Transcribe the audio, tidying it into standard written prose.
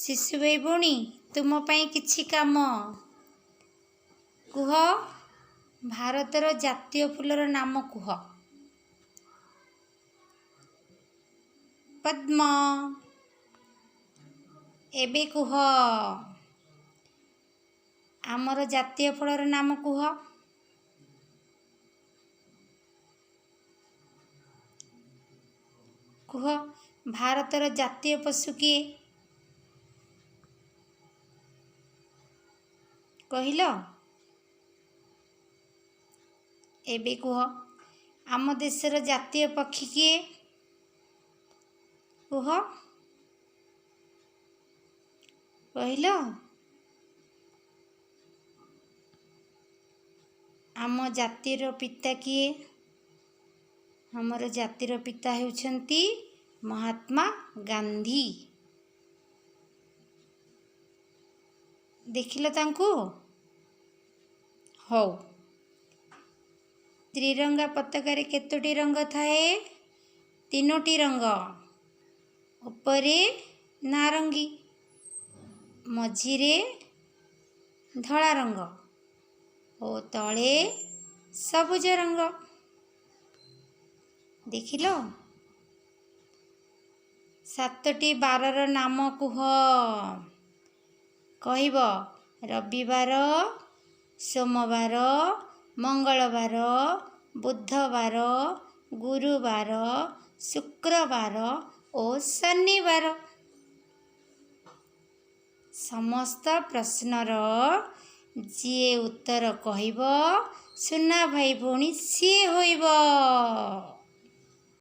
ଶିଶୁ ଭାଇ ଭଉଣୀ, ତୁମ ପାଇଁ କିଛି କାମ। କୁହ, ଭାରତର ଜାତୀୟ ଫୁଲର ନାମ କୁହ। ପଦ୍ମ। ଏବେ କୁହ, ଆମର ଜାତୀୟ ଫଳର ନାମ କୁହ। କୁହ, ଭାରତର ଜାତୀୟ ପଶୁ କିଏ? କହିଲ? ଏବେ କୁହ, ଆମ ଦେଶର ଜାତୀୟ ପକ୍ଷୀ କିଏ? କୁହ। କହିଲ? ଆମ ଜାତିର ପିତା କିଏ? ଆମର ଜାତିର ପିତା ହେଉଛନ୍ତି ମହାତ୍ମା ଗାନ୍ଧୀ। ଦେଖିଲ ତାଙ୍କୁ? ହଉ, ତ୍ରିରଙ୍ଗା ପତାକାରେ କେତୋଟି ରଙ୍ଗ ଥାଏ? ତିନୋଟି ରଙ୍ଗ। ଉପରେ ନାରଙ୍ଗୀ, ମଝିରେ ଧଳା ରଙ୍ଗ ଓ ତଳେ ସବୁଜ ରଙ୍ଗ। ଦେଖିଲ? ସାତୋଟି ବାରର ନାମ କୁହ। କହିବ, ରବିବାର, ସୋମବାର, ମଙ୍ଗଳବାର, ବୁଧବାର, ଗୁରୁବାର, ଶୁକ୍ରବାର ଓ ଶନିବାର। ସମସ୍ତ ପ୍ରଶ୍ନର ଯିଏ ଉତ୍ତର କହିବ, ସୁନା ଭାଇ ଭଉଣୀ, ସିଏ ହୋଇବ।